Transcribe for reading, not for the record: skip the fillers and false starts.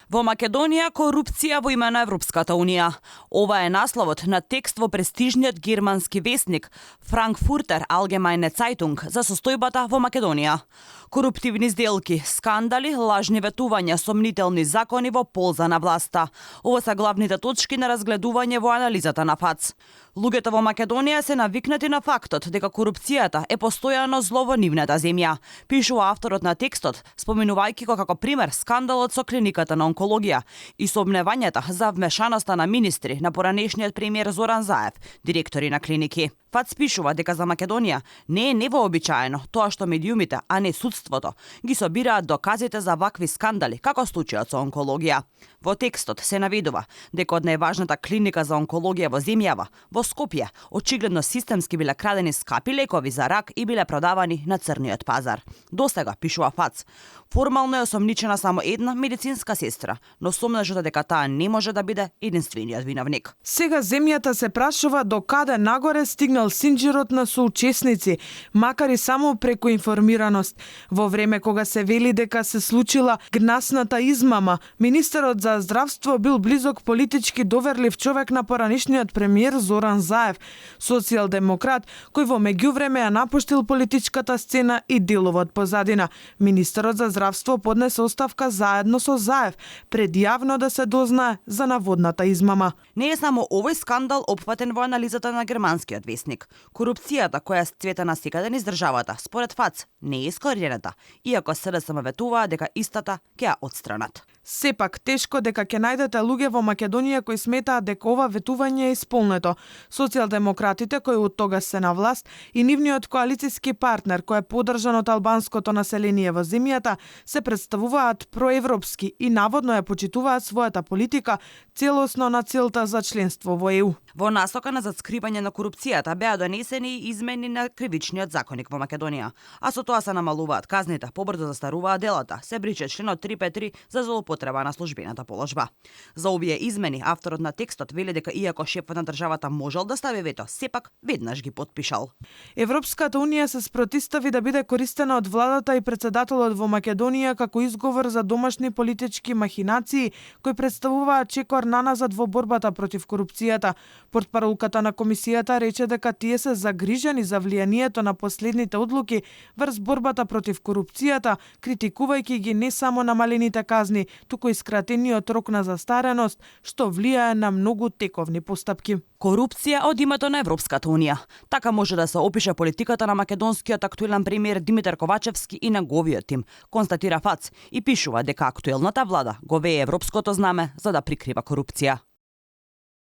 Во Македонија корупција во име на Европската Унија. Ова е насловот на текст во престижниот германски весник Frankfurter Allgemeine Zeitung за состојбата во Македонија. Коруптивни сделки, скандали, лажни ветувања, сомнителни закони во полза на власта. Ова се главните точки на разгледување во анализата на ФАЦ. Луѓето во Македонија се навикнати на фактот дека корупцијата е постојано зло во нивната земја, пишува авторот на текстот, споменувајќи го како пример скандалот со клиниката на онкологија и сомневањата за вмешаноста на министри на поранешниот премиер Зоран Заев, директори на клиники. ФАЦ пишува дека за Македонија не е невообичаено тоа што медиумите, а не судството, ги собираат доказите за вакви скандали, како случајот со онкологија. Во текстот се наведува дека од најважната клиника за онкологија во земјава, во Скопје, очигледно системски биле крадени скапи лекови за рак и биле продавани на црниот пазар. Досега, пишува ФАЦ, формално е осомничена само една медицинска сестра, но сомнежот е дека таа не може да биде единствениот виновник. Сега земјата се прашува до каде нагоре стигнал синџирот на соучесници, макар и само преку информираност. Во време кога се вели дека се случила гнасната измама, министерот за здравство бил близок политички доверлив човек на поранешниот премиер Зоран Заев, социјалдемократ, кој во меѓувреме ја напуштил политичката сцена и деловот позадина. Министерот за здравство поднесе оставка заедно со Заев, пред јавно да се дознае за наводната измама. Не е само овој скандал опфатен во анализата на германскиот весник. Корупцијата која цвета насекаде низ државата, според ФАЦ, не е искорената, иако СДСМ ветуваа дека истата ќе ја отстранат. Сепак тешко дека ќе најдете луѓе во Македонија кои сметаат дека ова ветување е исполнето. Социјалдемократите кои од тогаш се на власт и нивниот коалициски партнер кој е поддржан од албанското население во земјата се представуваат проевропски и наводно ја почитуваат својата политика целосно на целта за членство во ЕУ. Во насока на заскривање на корупцијата беа донесени измени на кривичниот законник во Македонија, а со тоа се намалуваат казните, побрзо застаруваат делата, се брича членот 353 за злоупотреба на службената положба. За овие измени авторот на текстот вели дека иако шефот на државата можел да стави вето, сепак веднаш ги потпишал. Европската унија се спротистави да биде користена од владата и председателот во Македонија како изговор за домашни политички махинации кои представуваат чекор наназад во борбата против корупцијата. Портпаролката на комисијата рече дека тие се загрижени за влијанието на последните одлуки врз борбата против корупцијата, критикувајќи ги не само намалените казни, туку и скратениот рок на застареност, што влијае на многу тековни постапки. Корупција од името на Европската Унија. Така може да се опише политиката на македонскиот актуелен премиер Димитар Ковачевски и неговиот тим, констатира ФАЦ и пишува дека актуелната влада го вее европското знаме за да прикрива корупција.